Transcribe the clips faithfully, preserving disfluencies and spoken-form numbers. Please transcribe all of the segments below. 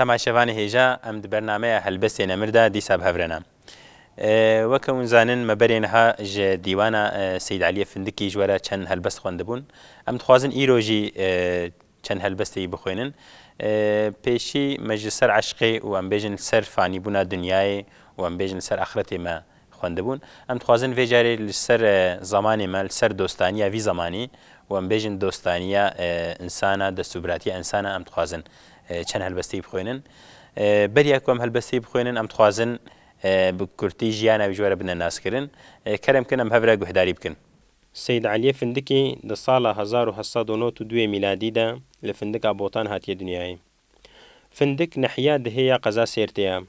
Temaşevanê hêja, em di bernameya Helbestê Nemir de dîsa bi hev re ne. E, weke hûn zanin, me berê niha ji dîwana, e, Seyîd Eliyê Findikî ji we re çend helbest xwendibûn. Em dixwazin îro jî, e, çend helbestê wî bixwînin. E, pêşî me ji ser eşqê û em bêjin li ser fanîbûna dinyayê û em bêjin li ser axretê me xwendibûn. Em dixwazin vê carê li ser, e, zemanê me, li ser dostaniya vî zemanî û em bêjin dostaniya, e, însana, destûbiratiya însana em dixwazin, e, çend helbestê wî bixwînin. E, beriya ku em helbestê wî bixwînin, em dixwazin, e, bi kurtî jiyana wî ji we re bidine naskirin. E, kerem kin em hev re guhdarî bikin. Seyîd Eliyê Findikî di sala hezar û heft sed û nod û duyê mîladî de li Findika Botan hatiye dinyayê. Findik nehiya dihê ya qeza Sêrtê ye.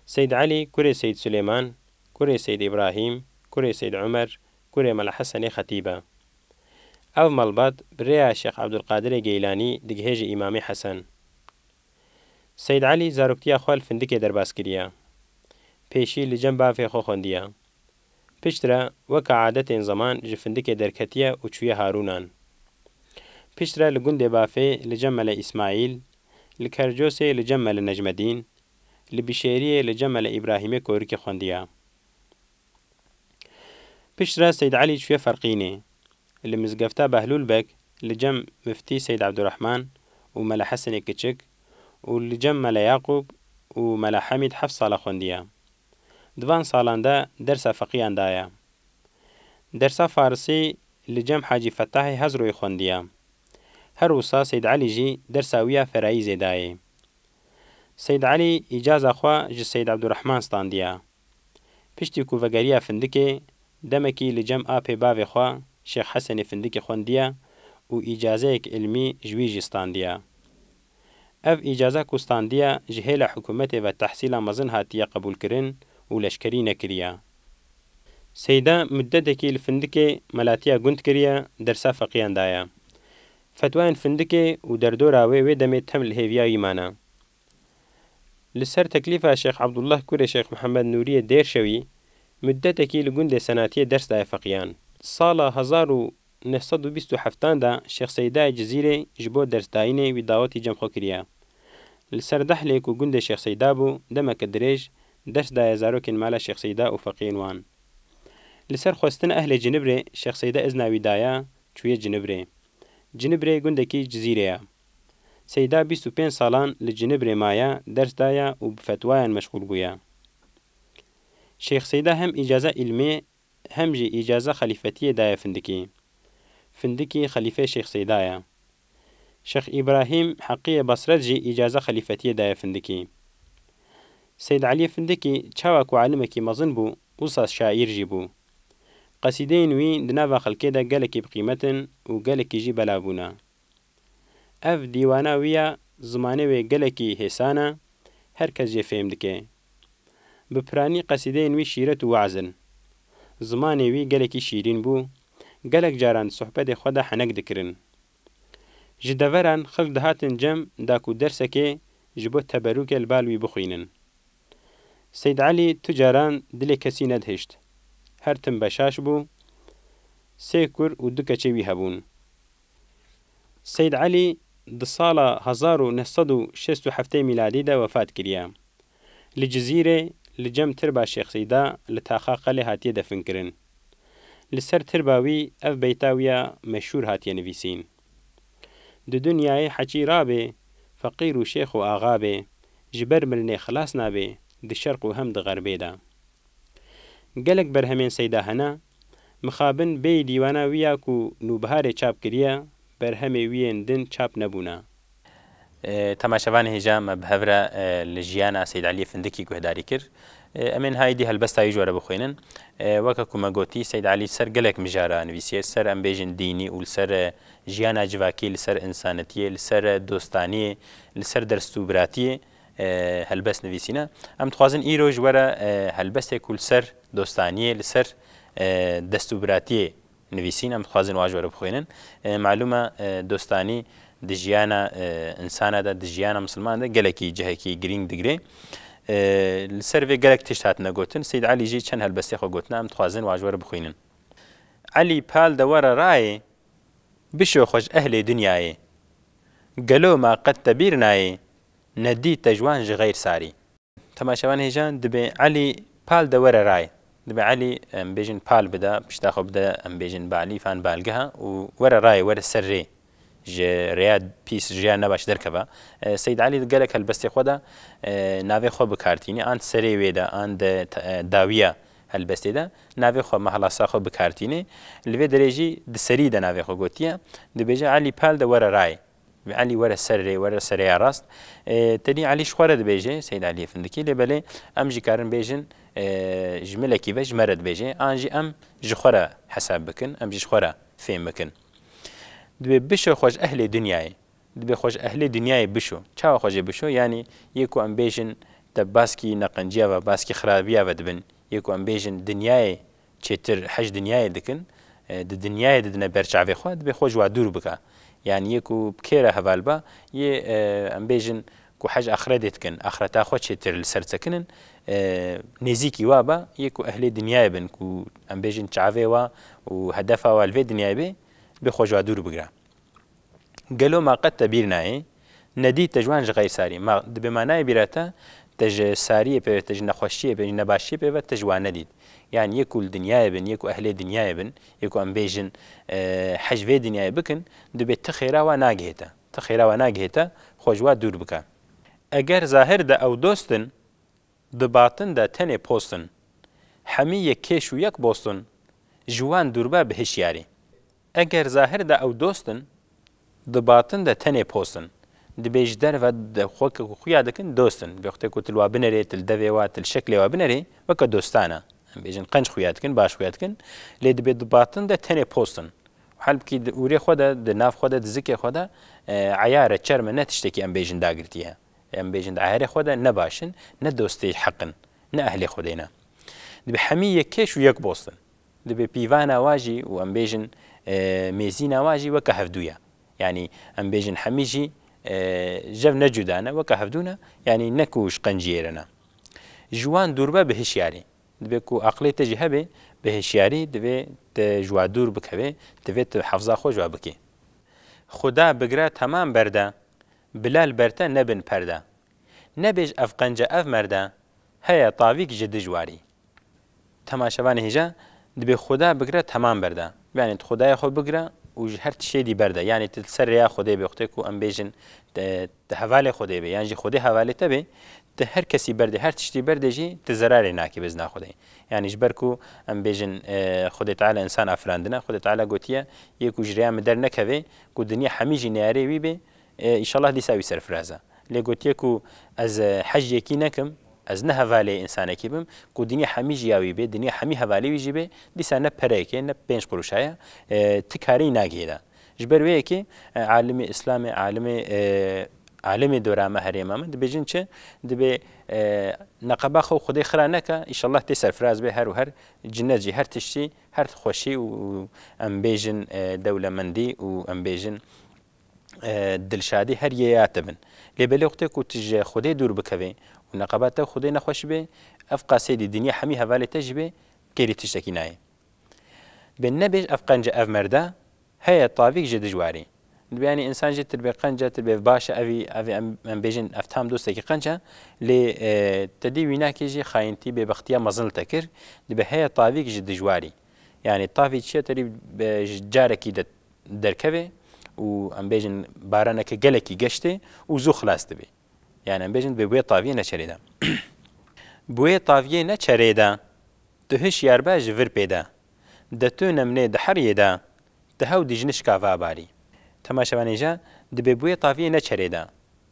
Seyîd Elî kurê Seyîd Silêman, kurê Seyîd Îbrahîm, kurê Seyîd Umer, kurê Mela Hesenê Xetîb e. Ev malbat bi rêya Şêx Ebdulqadirê Geylanî digihêje Îmamê Hesen. Seyîd Elî zaroktiya xwe li Findikê derbas kiriye. Pêşî li cem bavê xwe xwendiye. Piştre weke adetên zeman ji Findikê derketiye û çûye Harûnan. Piştre li gundê bavê li cem Mele Îsmaîl, li Kercosê li cem Mele Necmedîn, li Bişêriyê li cem Mele Îbrahîmê korikê xwendiye. Piştre Seyîd Elî çûye Ferqînê. Li Mizgefta Behlûl Beg li cem Miftî Seyîd Ebdurehman û Mele Hesenê Kiçik û li cem Mele Yaqûb û Mele Hemîd heft sala xwendiye. Di van salan de dersa feqiyan daye. Dersa farisî li cem Hacî Fetahê Hezroyê xwendiye. Her wisa Seyîd Elî jî dersa wî ya ferayîzê dayê. Seyîd Elî îcaza xwe ji Seyîd Ebdurehman standiye. Piştî ku vegeriya Findikê, demekî li cem apê bavê xwe Şêx Hesenê Findikê xwendiye û îcazeyek ilmî ji wî jî standiye. Ev îcaza ku standiye ji hêla hikûmetê ve tehsîla mezin hatiye qebûlkirin û leşkerî nekiriye. Seyda muddetekî li Findikê melatiya gund kiriye, dersa feqiyan daye. Fetwayên Findikê û derdora wê wê demê tem li hêviya wî mane. Li ser teklîfa Şêx Ebdullah kurê Şêx Mihemed Nûriyê Dêrşewî, muddetekî li gundê Senatiyê ders daye feqiyan. Sala hezar û neh sed û bîst û heftan de Şêx Seydayê Cizîrê ji bo dersdayînê wî dawetî cem xwe kiriye. Li ser Dehlê ku gundê Şêx Seyda bû, demeke dirêj ders daye zarokên mala Şêx Seyda û feqiyên wan. Li ser xwestina ehlê Cinibrê Şêx Seyda izna wî daye, çûye Cinibrê. Cinibrê gundekî Cizîrê ye. Seyda bîst û pênc salan li Cinibrê maye, ders daye û bi fetwayan meşxûl bûye. Şêx Seyda hem îcaza îlmê hem jî îcaza xelîfetiyê daye Findikî. Findikî xelîfê Şêx Seyda ye. Şêx Îbrahîm Heqiyê Basret jî îcaza xelîfetiyê daye Findikî. Seyd Eliyê Findikî çawa ku alimekî mezin bû, wisa şaîr jî bû. Qesîdeyên wî di nava xelkê de gelekî bi qîmet in û gelekî jî belav bûne. Ev dîwana wî ya zimanê wê gelekî hêsan e, her kes jê fêm dike. Bi piranî qesîdeyên wî şîret û weaz in. Zimanê wî gelekî şîrîn bû, gelek caran di sohbetê xwe de henek dikirin. Ji deveran xelk dihatin cem da ku dersekê ji bo teberûkê li bal wî bixwînin. Seyd Elî tu caran dilê kesî nedihişt. Her tim beşaş bû. Sê kur û du keçê wî hebûn. Seyd Elî di sala hezar û neh sed û şêst û heftê mîladî de wefat kiriye. Li Cizîrê li cem tirba Şêx Seyda li taxa Qelê hatiye definkirin. Li ser tirba wî ev beyta wî ya meşhûr hatiye nivîsîn. Di dinyayê heçî rabê, feqîr û şêx û axa bê, ji ber mirinê xilas nabê, di şerq û hem di xerbê de. Gelek berhemên Seyda hene, mixabin bêyî dîwana wî ya ku Nûbiharê çap kiriye, berhemê wî yên din çap nebûne. E, temaşevanê hêja me bi hev re, e, li jiyana Seyd Eliyê Findikî guhdarî kir. E, em ê niha êdî helbesta wî ji we re bixwînin. E, weke ku me gotî, Seyd Elî ser gelek mijara nivîsiye, ser em bêjin dînî û li ser, e, jiyana civakî, li ser însanetiyê, li ser, e, dostaniyê, li ser destûbiratiyê, e, helbest nivîsîne. Em dixwazin îro ji we re, e, helbestê ku li ser dostaniyê, li ser, e, destûbiratiyê nivîsîn, em dixwazin wa ji we re bixwînin. E, malûm e, e, dostanî di jiyana, e, însana de, di jiyana misilman de gelekî cihekî girîng digire. E, li ser vê gelek tişt hatine gotin. Seyd Elî jî çend helbestê xwe gotine, em dixwazin wa ji we re bixwînin. Elî pal de were rayê, bişo xwe ji ehlê dinyayê. Gelo ma qet te bîr nayê, Nedî te ji wan ji xeyr sarî. Temaşevan hêja, dibê Elî pal de were ray. Dibê Elî, em bêjin, pal bide, pişta xwe bide, em bêjin, balîf an balgeha û were ray, were ser rê. Ji rêya pîs, ji rêya nebaş derkeve. E, Seyd Elî di gelek helbestê xwe de, e, navê xwe bi kar tîne, an di serê wê de, an di te-, e, dawiya helbestê de navê xwe, mehlasa xwe bi kar tîne. Li vê derê jî di serî de navê xwe gotiye. Dibêje, Elî pal de were ray. Bi Elî were ser rê, were ser rêya rast. E, tenî Elî ji xwe re dibêje, Seyd Elî Efendikî, lê belê em jî karin bêjin, e, ji milekî ve ji me re dibêje. An jî em ji xwe re hesab bikin, em jî ji xwe re fêm bikin. Dibê bişo xwe ji ehlê dinyayê. Dibê xwe ji ehlê dinyayê bişo. Çawa xwe jê bişo? Yanî yê ku em bêjin te baskî neqenciya ve, baskî xirabiya ve dibin. Yê ku em bêjin dinyayê çêtir hej dinyayê dikin, e, di dinyayê didine ber çavê xwe, dibê xwe ji wa dûr bike. Yanî yê ku bi kê re heval ba, yê, e, em bêjin ku hej axretê dikin, axreta xwe çêtir li ser sekinin, e, nêzîkî wa ba, yê ku ehlê dinyayê bin, ku em bêjin çavê wa û hedefa wa li vê dinyayê bê, dibê xwe ji wa dûr bigire. Gelo ma qet te bîr nayê? Nedî te ji wan ji xeyr sarî. Ma, dibê ma nayê bîra te, te ji sariyê pê ve, te ji nexweşiyê pê, ji nebaşiyê pê ve te ji wan nedît. Yanî yê ku li dinyayê bin, yê ku ehlê dinyayê bin, yê ku em bêjin, e, hej vê dinyayê bikin, dibê ti xêra wa nagihê te. Ti xêra wa nagihê te, xwe ji wa dûr bike. Eger zahir de ew dost in, di batin de tenê post in. Hemî yek kêş û yek bost in, ji wan dûr be bi hişyarî. Eger zahir de ew dost in, di batin de tenê post in. Dibê ji derve de xwe ke xuya dikin dost in. Bi wextê ku tu li wa binerê, tu li devê wa, tu li şeklê wa binerê, weke dostan e. Em bêjin qenc xuya dikin, baş xuya dikin. Lê dibê di batin de tenê post in. Halbikî di ûrê xwe de, di nav xwe de, di zikê xwe de, e, eyar e, çerm e, ne tiştekî em bêjin dagirtî ye. Em bêjin di eyarê xwe de ne baş in, ne dostê heq in, ne ehlê Xwedê ne. Dibê hemî yek kêş û yek bost in. Dibê pîvana wa jî û em bêjin, e, mêzîna wa jî weke hevdû ye. Yanî em bêjin hemî jî, e, jev ne cuda ne, weke hevdû ne, yanî ne ku ji qenciyê re ne. Ji wan dûr be bi hişyarî. Dibê ku aqlê te jî hebe, bi hişyarî divê te ji wa dûr bikeve, divê tu hefza xwe ji wa bikî. Xuda bigire temam berde, bila li ber te nebin perde. Nebêj ev qence ev merde, heye tavîk ji dij warî. Temaşevanê hêja, dibê Xuda bigire temam berde. Yanî tu Xudayê xwe bigire û ji her tiştê dî berde. Yanî tu li ser rêya Xwedê bê, wextê ku em bêjin, te, te hevalê Xwedê bê, yan jî Xwedê hevalê te bê, tu her kesî berdê, her tiştî berdê jî tu zerarê nakê bi izna Xwedê. Yanî ji ber ku em bêjin, e, Xwedê Teala însan afirandine, Xwedê Teala gotiye, yê ku ji rêya min dernekeve, ku dinya hemî jî neyarê wî bê, e, înşallah dîsa wî serfiraz e. Lê gotiye ku ez, e, hej yekî nekim, ez ne hevalê însanekî bim, ku dinya hemî jî ya wî bê, dinya hemî hevalê wî jî bê, dîsa ne pereyekê, ne pênc quruşa ye, e, ti karî nagihê de. Ji ber wê yekê, e, alimê Îslamê, alimê, e, alimê dora me herêma me dibêjin çi? Dibê, e, neqeba xwe Xwedê xira neke, înşallah tê serfiraz bê her û her, cinnet jî her tiştî, her xweşî û, û em bêjin, e, dewlemendî û em bêjin, e, dilşadî her yê ya te bin. Lê belê wextê ku tu ji Xwedê dûr bikevê û neqeba te Xwedê nexweş bê, ev qasê dî dinya hemî hevalê te jî bê, kêrî tiştekî nayê. Bê nebêj ev qence ev merde, heye tavîk ji dij warî. Dibê, yanî însan jî tu dibê qence, tu dibê baş e, evî, evî em, em bêjin ev tam dostekî qence, lê, e, te dî wînakê jî xayintî, bêbextiya mezin li te kir, dibê heye tavîk ji dij warî. Yanî tavî çi ye, te dî be ji carekî de derkeve û em bêjin baraneke gelekî geştê û zû xilas dibe. Yanî em bêjin dibê bi wê taviyê neçerê de. Bi wê taviyê neçerê de, tu hişyar be ji vir pê de. De tu nemnê di heriyê de, tu hew dijnişka va barî. Temaşevanê ja, dibê bi wê taviyê neçerê de.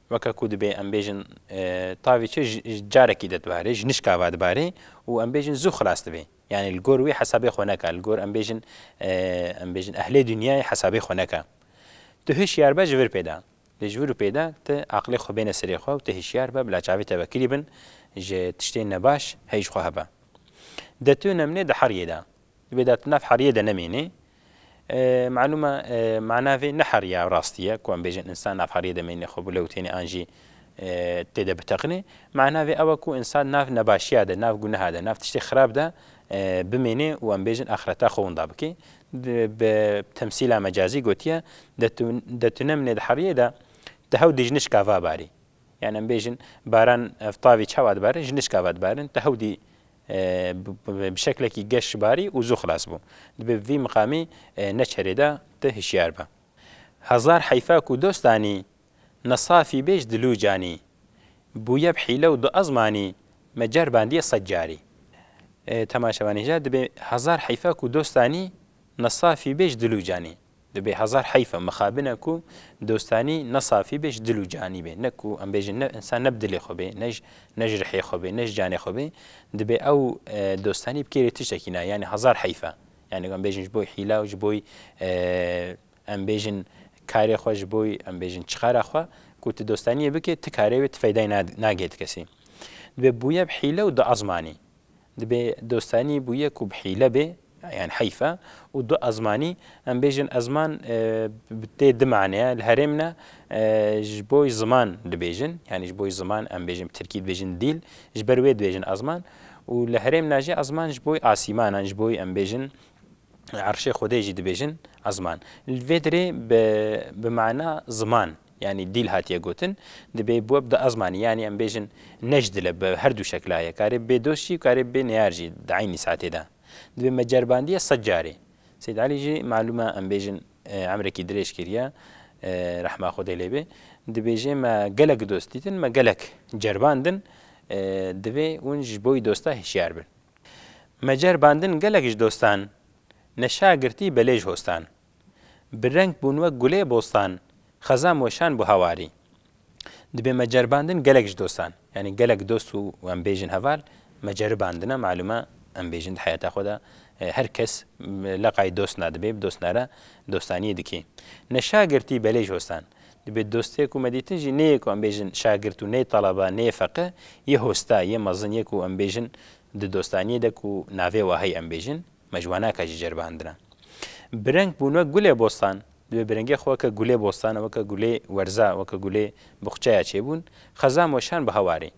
Weke ku dibê em bêjin, e, tavî çi ji, ji carekî de dibarê, ji nişka va dibarê û em bêjin zû xilas dibê. Yanî li gor wê hesabê xwe neke, li gor em bêjin, e, em bêjin ehlê dinyayê hesabê xwe neke. Tu hişyar be ji vir pê de. Lê ji vir û pê de tu aqilê xwe bêne serê xwe û tu hişyar be bila çavê te vekirî bin, ji tiştên nebaş hey ji xwe hebe. De tu nemnê di heriyê de. Dibê de tu nav heriyê de nemênê. E, malûm e, e, mana vê ne heriya rastî ye, ku em bêjin însan nav heriyê de mênê xwe bilewtênê an jî, e, tê de biteqinê. Mana vê ew e ku însan nav nebaşiya de, nav guneha de, nav tiştê xirab de, e, bimênê û em bêjin axireta xwe winda bikê. Di, bi temsîla mecazî gotiye, de tu, de tu nemnê di heriyê de, tu hew dijnişka va barî. Yani em bêjin baran ev tavî çawa dibarin, ji nişka ve dibarin, te hewdî, e, bi, bi, bi şeklekî geş barî û zû xilas bû. Dibê vî miqamî, e, ne çerê de tu hişyar be. Hezar heyfa ku dostanî, ne safî bê ji dil û canî. Bûye bi hîle û du ezmanî, me cerbandiye sed carî. E, temaşevanê hêja, dibê hezar heyfa ku dostanî, ne safî bê ji dil û canî. Dibê hezar heyfa, mixabin e ku dostanî ne safî bê ji dil û canî bê. Ne ku em bêjin ne, insan ne bi dilê xwe bê, ne ji, ne ji rihê xwe bê, ne ji canê xwe bê. Dibê ew, e, dostanî bi kêrê tiştekî ne, yani hezar heyfa. Yani em bêjin ji bo hîla û ji bo, e, em bêjin karê xwe, ji bo em bêjin çixara xwe, ku tu dostaniyê bike, tu karê wê, tu feydayê na-, nagê ti kesî. Dibê bûye bi hîle û du ezmanî. Dibê dostanî bûye ku bi hîle bê, yani heyf e, û du ezmanî, em bêjin ezman, e, bi tê du maneya, li herêmna, e, ji bo ziman dibêjin, yani ji bo ziman, em bêjin bi tirkî dibêjin dîl, ji ber wê dibêjin ezman, û li herêmna jî ezman ji bo asîmanan, ji bo em bêjin erşê Xwedê jî dibêjin ezman. Li vê dirê bi, bi mana ziman, yani dîl hatiye gotin, dibê bû bi du ezmanî, yani em bêjin ne ji dil e, bi her du şekla ye. Karê bê dost jî, karê bê neyar jî di eynî saetê de. Dibê me cerbandiye sed carê. Seyd Elî jî malûm e, em bêjin, e, emrekî dirêj kiriye, e, rehma Xwedê lê bê. Dibêje me gelek dost dîtin, me gelek cerbandin, e, divê hûn ji bo dosta hişyar bin. Me ceribandin gelek ji dostan, ne şagirtî belê ji hostan. Bi reng bûn wek gulê bostan, xezan weşan bû hawarî. Dibê me ceribandin gelek ji dostan, yanî gelek dost û em bêjin heval, me ceribandine, malûm e, em bêjin di heyata xwe de, e, her kes, m, leqayê dost na dibê, bi dost na re dostaniyê dikê. Ne şagirtî belê ji hostan. Dibê dostê ku me dîtin jî neyê ku em bêjin şagirt û neyê talaba, neyê feqe, yê hosta, yê mezin, yê ku em bêjin di dostaniyê de ku navê wa heye em bêjin, me ji wana ka jî ceribandine. Bi reng bûn wek gulê bostan, dibê bi rengê xwe weke gulê bostan, weke gulê werza, weke gulê buxçeya çêbûn, xezan weşan bi hawarê.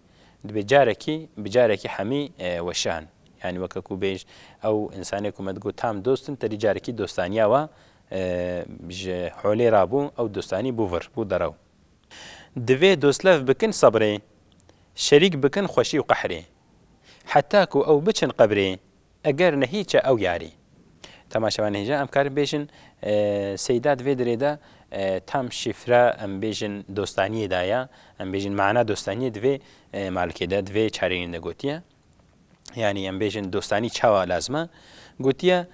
Dibê carekî bi carekî hemî, e, weşan. Yani weke ku bêj, ew insanê ku me digot tam dost in, terî carekî dostaniya wa, e, ji holê rabû, ew dostanî bû vir, bû derew. Divê dostlev bikin sebrê, şerîk bikin xweşî û qehrê. Heta ku ew biçin qebrê, eger ne hîç e ew yarî. Temaşevanê hêja, em karin bêjin, e, Seyda di vê dirê de, e, tam şifra, em bêjin, dostaniyê daye, em bêjin mana dostaniyê di vê, e, malkê de, di vê çarênî de gotiye. Yanî em bêjin dostanî çawa lazim e? Gotiye,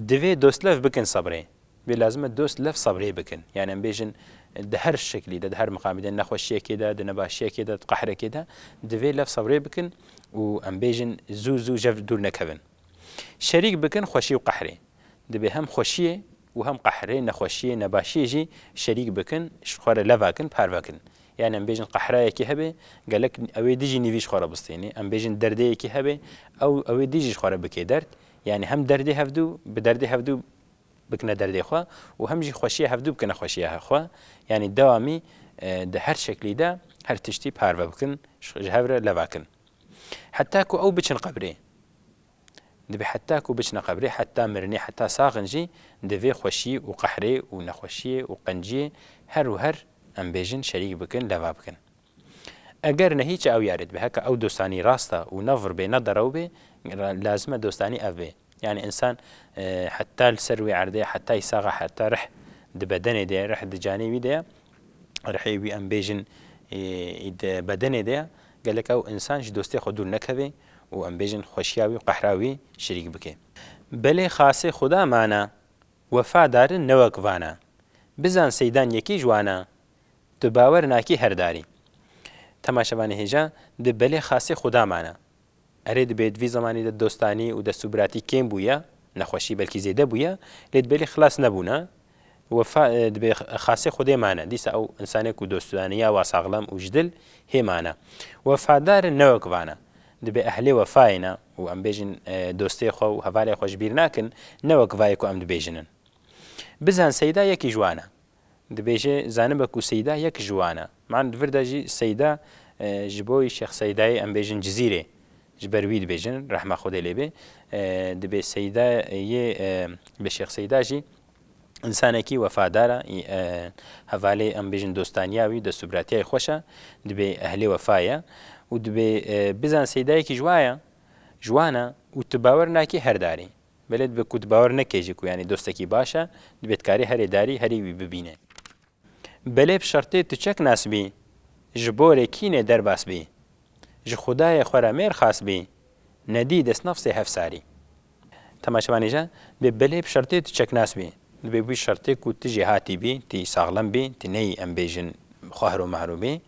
divê dostlev bikin sebrê. Bê lazim e dost lev sebrê bikin. Yani em bêjin di her şeklî de, di her miqamî de, nexweşiyekê de, di nebaşiyekê de, di qehrekê de, divê lev sebrê bikin û em bêjin zû zû jev dûr nekevin. Şerîk bikin xweşî û qehrê. Dibê hem xweşiyê û hem qehrê, nexweşiyê, nebaşiyê jî şerîk bikin, ji xwe re leva kin, parve kin. Yani em bêjin qehrayekî hebe, gelek ew ê dijî nîvî ji xwe re bistênê. Em bêjin derdeyekî hebe, ew, ew ê dijî ji xwe re bikê derd. Yani hem derdê hevdû, bi derdê hevdû bikine derdê xwe û hem jî xweşiya hevdû bikine xweşiya xwe. Yanî dewamî, e, di her şeklî de her tiştî parve bikin, ji, ji hev re leva kin. Heta ku ew biçin qebrê. Dibê heta ku biçine qebrê, heta mirinê, heta saxin jî divê xweşî û qehrê û nexweşiyê û qenciyê her û her em bêjin şerîk bikin, leva bikin. Eger ne hîç ew yarê dibe, heke ew dostanî rast e û ne vir bê, ne derew bê, ra-, lazim e dostanî ev bê. Yani insan, e, heta li ser wê erdê, heta îsaxa, heta rih di bedenê de, rih di canê wî de ye, rihê wî em bêjin, e, di bedenê de ye, gelek ew insan ji dostê xwe dûr nekeve û em bêjin xweşiya wî û qehra wî şirîk bike. Belê xasê Xuda mane, wefa darin ne wek vane. Bizan seydan yekî ji wane, tu bawer nakî her darî. Temaşevanê hêja, di belê xasê Xuda mane. Erê, dibê di vî zemanî de dostanî û destûbiratî kêm bûye, nexweşî belkî zêde bûye, lê di belê xilas nebûne. Wefa, e, dibê xasê Xwedê mane. Dîsa ew insanê ku dostaniya wa saxlem û ji dil hê mane. Wefadar in ne wek vane. Dibê ehlê wefayê ne û em bêjin, e, dostê xwe û hevalê xwe ji bîr nakin, ne wek vayê ku em dibêjin in. Bizan Seyda yekî ji wan e. Dibêje, zanibe ku Seyda yek ji wan e. Man di vir de jî Seyda, e, ji bo Şêx Seydayê em bêjin Cizîrê, ji ber wî dibêjin, rehma Xwedê lê bê. E, dibê Seyda yê, e, bi Şêx Seyda jî Însanekî wefadar e, î-, e, hevalê em bêjin dostaniya wî, destûbiratiya wî xweş e, dibê ehlê wefa ye û dibê, e, bizan seydayekî ji wa ye, ji wan e û tu bawer nakî her darî. Belê dibe ku tu bawer nekê jî ku yanî dostekî baş e, dibê dikarî herê darî herî wî bibîne. Belê bi şertê tu çeknas bî, ji borê kînê derbas bî, ji Xwedayê xwe re mêr xas bî, nedî dest nefsê hevsarî. Temaşevanê je, dibê belê bi şertê tu çeknas bî. Dibê wî şertê ku tu jêhatî bî, tu saxlem bî, tu neyî em bêjin xwehro mehro bî,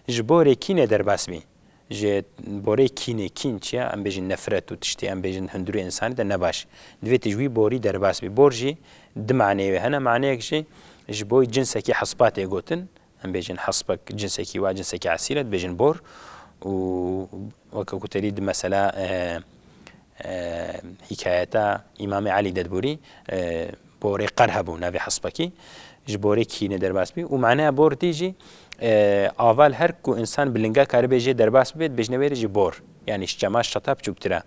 ji borê kînê derbas bî. Ji borê kînê, kîn çi ye? Em bêjin nefret û tiştê, em bêjin hundirê însanî de nebaş. Divê tu ji wî borî derbas bî. Bor jî du maneyê wê hene. Maneyek jî ji bo cinsekî hespa tê gotin. Em bêjin hespek cinsekî wa, cinsekî esîr e, dibêjin bor. Û weke ku terî di mesela, e, e, hîkayeta Îmamê Elî de diborî, e, borê qer hebû navê hespekî. Ji borê kînê derbas bî. Û maneya bor dî jî, e, ava li her ku însan bi linga karibe jê derbas bibe, dibêjine wê re jî bor. Yanî ji çema şeta biçûktir e.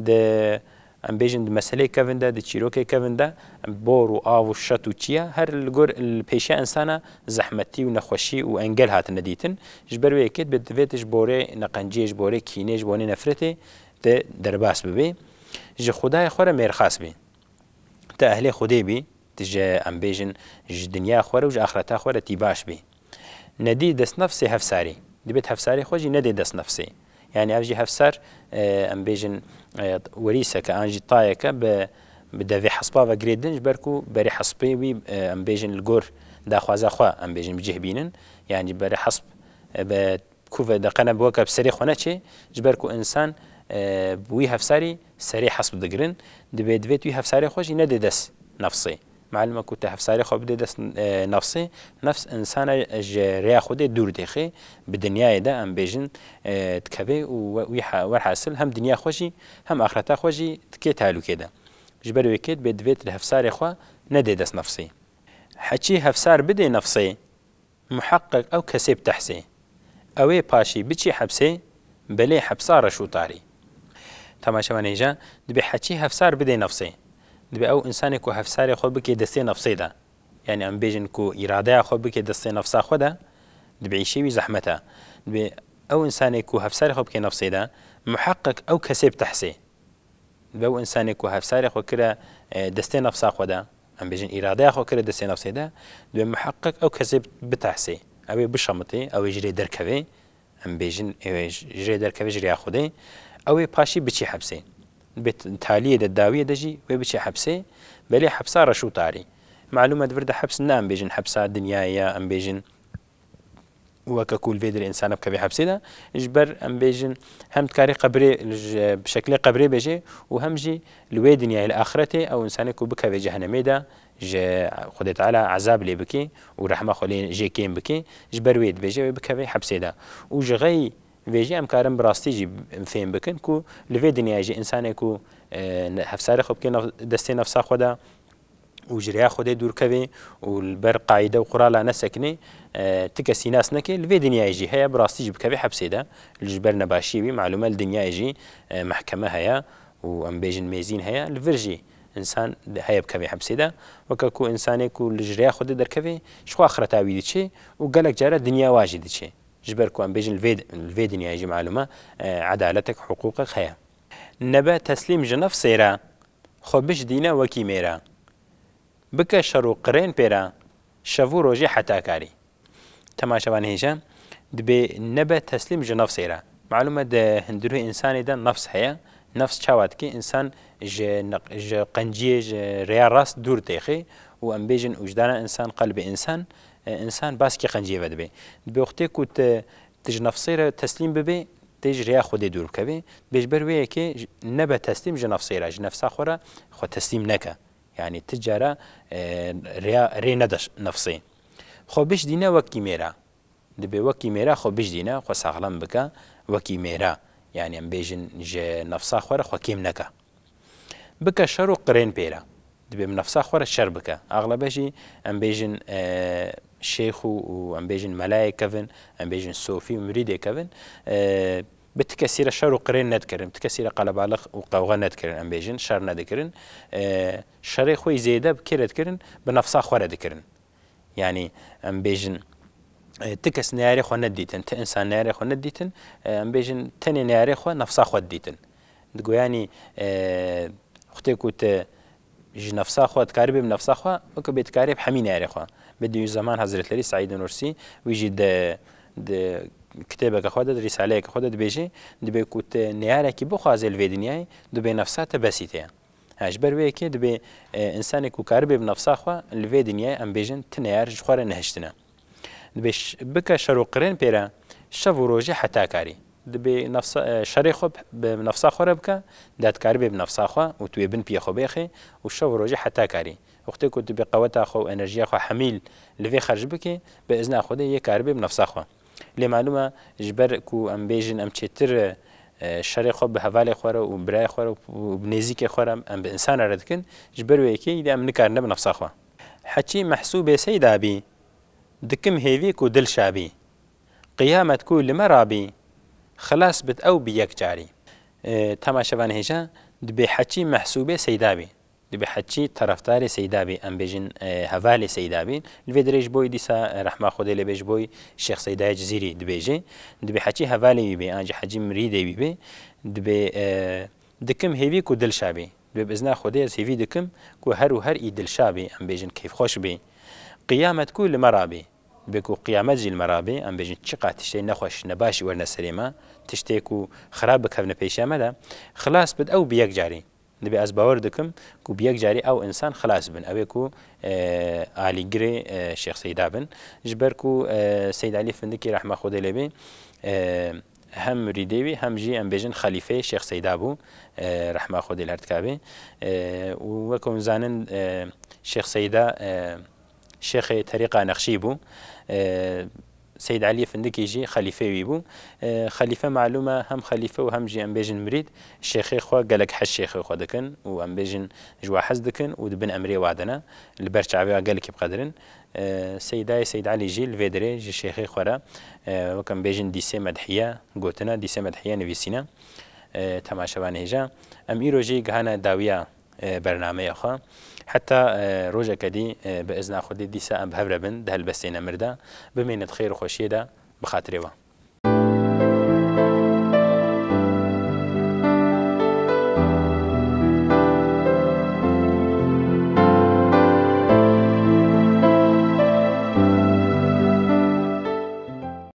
Di Em bêjin di meseleyê kevin de, di çîrokê kevin de, bor û av û şet û çiya her li gor, li pêşiya insana zehmetî û nexweşî û engel hatine dîtin. Ji ber wê yekê divê tu ji borê neqenciyê, ji borê kînê, ji borê nefretê te derbas bibî. Ji Xwedayê xwe re mêrxas bî. Te ehlê Xwedê bî, tu ji, em bêjin, ji dinya xwe re û ji axreta xwe re tî baş bî. Nedî dest nefsê hevsarî. Dibêt hevsarê xwe jî nedê dest nefsê. Yanî ev jî hevsar, e, em bêjin, e, werîseke an jî tayeke bi, bi devê hespa ve girê din, ji ber ku berê hespê wî, e, em bêjin li gor daxwaza xwe, em bêjin bi cih bînin. Yanî berê hesp, e, bi ku ve deqene bi weke bi serê xwe neçê, ji ber ku însan, e, bi wî hevsarî serê hesp digirin, dibê, divêt wî hevsarê xwe jî nedê dest nefsê. Malum e ku te hevsarê xwe bidê dest, e, nefsê, nefs însana ji rêya Xwedê dûr dêxê, bi dinyayê de em bêjin, e, dikeve û we-, wî ha-, werhasil hem dinya xwe jî hem axreta xwe jî dikê tehlûkê de. Ji ber wê kê dibê divêt li hevsarê xwe nedê dest nefsê. Heçî hevsar bidê nefsê, muheqeq ew kesê bi tehsê. Ew ê paşî biçî hepsê, belê hepsa reş û tarî. Temaşevanê je, dibê heçî hevsar bidê nefsê. Dibê ew însanê ku hevsarê xwe bikê destê nefsê de. Yanî em bêjin ku îradeya xwe bikê destê nefsa xwe de, dibê îşê wî zehmet e. Dibê ew însanê ku hevsarê xwe bikê nefsê de, muheqeq ew kesê bi tehsê. Dibê ew însanê ku hevsarê xwe kire, e, destê nefsa xwe de, em bêjin îradeya xwe kire destê nefsê de, dibê muheqeq ew kesê bitehsê. Ew ê bişemitê, ew ê ji rê derkevê, em bêjin, ew ê ji rê derkeve ji rêya Xwedê, ew ê paşî biçî hepsê. Dibê t-, taliyê de, dawiyê de jî wê biçî hepsê, belê hepsa reş û tarî. Malûm e di vir de heps ne em bêjin hepsa dinyayê ya, em bêjin weke ku li vê dirê însana bikevê hepsê de, ji ber em bêjin hem dikarê qebrê, ji, bi şeklê qebrê bêjê û hem jî li wê dinyayê, li axretê ew însanê ku bikevê cehenemê de, ji Xwedê Teala ezab lê bikê û rehma xwe lê jê kêm bikê, ji ber wê dibêje wê bikevê hepsê de. Û ji xey vê jî em karin bi rastî jî fêm bikin ku li vê dinyayê jî însanê ku, e, ne-, hevsarê xwe bikê nef-, destê nefsa xwe de, û ji rêya Xwedê dûr kevê û li ber qaîde û qurala nesekinê, e, ti kesî nas neke, li vê dinyayê jî heye, bi rastî jî bikevê hepsê de, li ji ber nebaşiyê wî, malûm e li dinyayê jî, e, mehkeme heye û em bêjin mêzîn heye, li vir jî însan heye bikevê hepsê de. Weke ku însanê ku li ji rêya Xwedê derkevê, ji xwe axireta wî diçê û gelek cara dinya wa jî diçê. Ji ber ku em bêjin li vê, li vê dinyayê jî malûm e, e, edaletek, hiqûqek heye. Nebe teslîm ji nefsê re, xwe bişdîne wekî mêra. Bike şer û qirên pê re, şev û rojê heta karî. Temaşevanê hêja, dibê nebe teslîm ji nefsê re. Malûm e di hundirê însanê de nefs heye. Nefs çawa dike? Însan ji neq-, ji qenciyê, ji rêya rast dûr têxê û em bêjin wijdana însan, qelbê însan, e, însan baskî qenciyê ve dibe. Dibê wextê ku tu, tu ji nefsê re teslîm bibê, tê ji rêya Xwedê dûr bikevê. Dibê ji ber wê yekê ji-, nebe teslîm ji nefsê re, ji nefsa xwe re xwe teslîm neke. Yanî ti cara, e, rêya, rê nede nefsê. Xwe bişdîne wekî mêra. Dibê wekî mêra xwe bişdîne, xwe saxlem bike wekî mêra. Yanî em bêjin ji nefsa xwe re xwe kêm neke. Bike şer û qirên pê re. Dibê bi nefsa xwe re şer bike. Axlebe jî em bêjin, e, şêx û, û em bêjin melayê kevin, em bêjin sofî û mirîdê kevin, e, bi ti kesî re şer û qirên nedikirin, bi ti kesî re qelebalix û qewxe nedikirin, em bêjin, şer nedikirin. E, şerê xwe yî zêde bi kê re dikirin? Bi nefsa xwe re dikirin. Yanî, em bêjin, e, ti kes neyarê xwe nedîtin, ti însan neyarê xwe nedîtin, e, em bêjin, tenê neyarê xwe nefsa xwe didîtin. Digo, yanî, e, wextê ku tu ji nefsa xwe dikarî bê bi nefsa xwe, weke bê dikarê bi hemî neyarê xwe. Bediüzzeman Hazretlerî Seîd Nursî, wî jî di, di kitêbeke xwe de, di rîsaleyeke xwe de dibêje, dibê ku tu neyarekî bixwazê li vê dinyayê, dibê nefsa te besî te ye. Ha, ji ber wê yekê dibê, e, însanê ku karibê bi nefsa xwe li vê dinyayê, em bêjin, ti neyar ji xwe re nehiştine. Dibê ş-, bike şer û qirên pê re, şev û rojê heta karî. Dibê nefsa, e, şerê xwe bi, bi nefsa xwe re bike, de dikaribê bi nefsa xwe û tu wê bin piyê xwe bêxê û şev û rojê heta karî. Wextê ku tu bi qeweta xwe û enerjiya xwe hemî li vê xerc bikê, bi izna Xwedê yê karibê bi nefsa xwe. Lê malûm e, ji ber ku em bêjin em çêtir, e, şerê xwe bi hevalê xwe re û birayê xwe re û bi nêzîkê xwe re em bi însana re dikin, ji ber wê yekê îdî em nikarine bi nefsa xwe. Heçî mehsûbê seyda bî, dikim hêvî ku dil şa bî. Qiyamet ku li me rabî, xilas bit ew bi yek carî. E, temaşevan hêja, dibê heçî mehsûbê seyda bî. Dibê heçî terefdarê seyda bî, em bêjin, e, hevalê seyda bî. Li vê dirê ji bo dîsa, e, rehma Xwedê lê bê, ji bo Şêx Seydayê Cizîrî dibêjê. Dibê heçî hevalê wî bê, an jî heçî mirîdê wî bê. Dibê, e, dikim hêvî ku dil şa bî. Dibê bi izna Xwedê ez hêvî dikim ku her û her î dil şa bî, em bêjin keyfxweş bî. Qiyamet ku li me rabî. Dibê ku qiyamet jî li me rabê, em bêjin çiqa tiştê nexweş, nebaş werne serê me, tiştê ku xirab bikevne pêşiya me de, xilas bit ew bi yek carî. Dibê ez bawer dikim ku bi yek carî ew însan xilas bin. Ew ê ku, e, alîgirê, e, Şêx Seyda bin. Ji ber ku, e, Seyd Elî Findikî rehma Xwedê lê bê, e, hem mirîdê wî hem jî em bêjin xelîfeyê Şêx Seyda bû, e, rehma Xwedê li her tika bê. E, û wek hûn zanin, e, Şêx Seyda, e, Şêxê terîqa Nexşî bû. E, Seyd Elî Findikî jî xelîfê wî bû. E, xelîfe malûm e, hem xelîfe û hem jî em bêjin mirîd, şêxê xwe gelek hez şêxê xwe dikin û em bêjin ji wa hez dikin û di bin emrê wa de ne, li ber çavê wa gelekî biqedirin. E, Seydayê Seyd Elî jî li vê dirê ji şêxê xwe re, e, wek em bêjin dîsê medhiye gotine, dîsê medhiye nivîsîne. E, temaşevanê hêja. Em îro jî gihane dawiya e, bernameya xwe. Heta, e, rojeke dî, e, bi izna Xwedê dîsa em bi hev re bin di helbestên emir de. Bimînit xêr û xweşiyê de, bi xatirê we.